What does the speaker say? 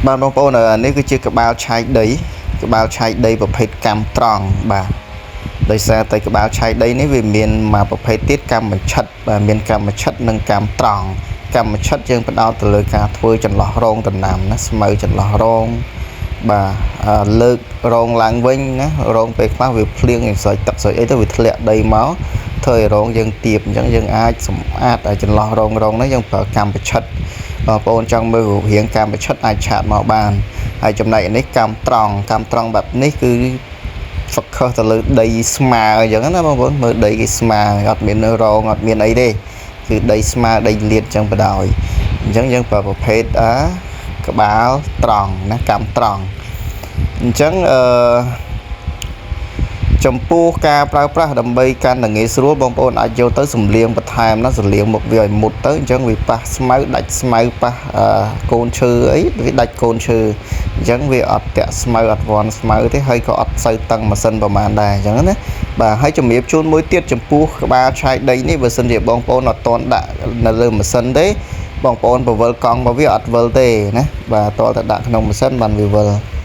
បាទបងប្អូនអានេះគឺជាក្បាលឆាយដីក្បាលឆាយដីប្រភេទកាំត្រង់បាទដោយសារតែក្បាលឆាយដីនេះវាមានមួយប្រភេទទៀតកម្មឆិតបាទមានកម្មឆិតនិងកម្មត្រង់កម្មឆិតយើងផ្ដោតទៅលើការធ្វើចន្លោះរងដំណាំណាស្មៅចន្លោះរងបាទលើករងឡើងវិញណារងពេលខ្លះវាភ្លៀងស្រោចទឹកស្រោចអីទៅវាធ្លាក់ដីមកធ្វើឲ្យរងយើងទៀបអញ្ចឹងយើងអាចសម្អាតឲ្យចន្លោះរងរងនេះយើងប្រើកម្មឆិតបងប្អូនចង់មើលរូបរាងកម្មឆិតអាចឆាតមកបានហើយចំណែកនេះកម្មត្រង់កម្មត្រង់បែបនេះគឺ focus ទៅលើដីស្មើអញ្ចឹងណាបងប្អូនមើលដីគេស្មើអត់មានរងអត់មានអីទេគឺដីស្មើដីលាតអញ្ចឹងបដ ாய் អញ្ចឹងយើងប្រើប្រភេទអាក្បាលត្រង់ណាកម្មត្រង់អញ្ចឹងអឺចំពោះការប្រើប្រាស់ដើម្បីកាន់តែងាយស្រួលបងប្អូនអាចយកទៅសំលៀងបន្ថែមណាសំលៀងមុខវាឲ្យមុតទៅអញ្ចឹងវាប៉ះស្មៅដាច់ស្មៅប៉ះកូនឈើអីវាដាច់កូនឈើអញ្ចឹងវាអត់តាក់ស្មៅអត់វ៉ន់ស្មៅទេហើយក៏អត់សូវតឹងម៉ាស៊ីនប្រហែលដែរអញ្ចឹងណាបាទហើយជំរាបជូនមួយទៀតចំពោះក្បាលឆាយដីនេះបើសិនជាបងប្អូនអត់ទាន់ដាក់នៅលើម៉ាស៊ីនទេបងប្អូនពវិលកង់របស់វាអត់វិលទេណាបាទតើតែដាក់ក្នុងម៉ាស៊ីនបានវាវិល។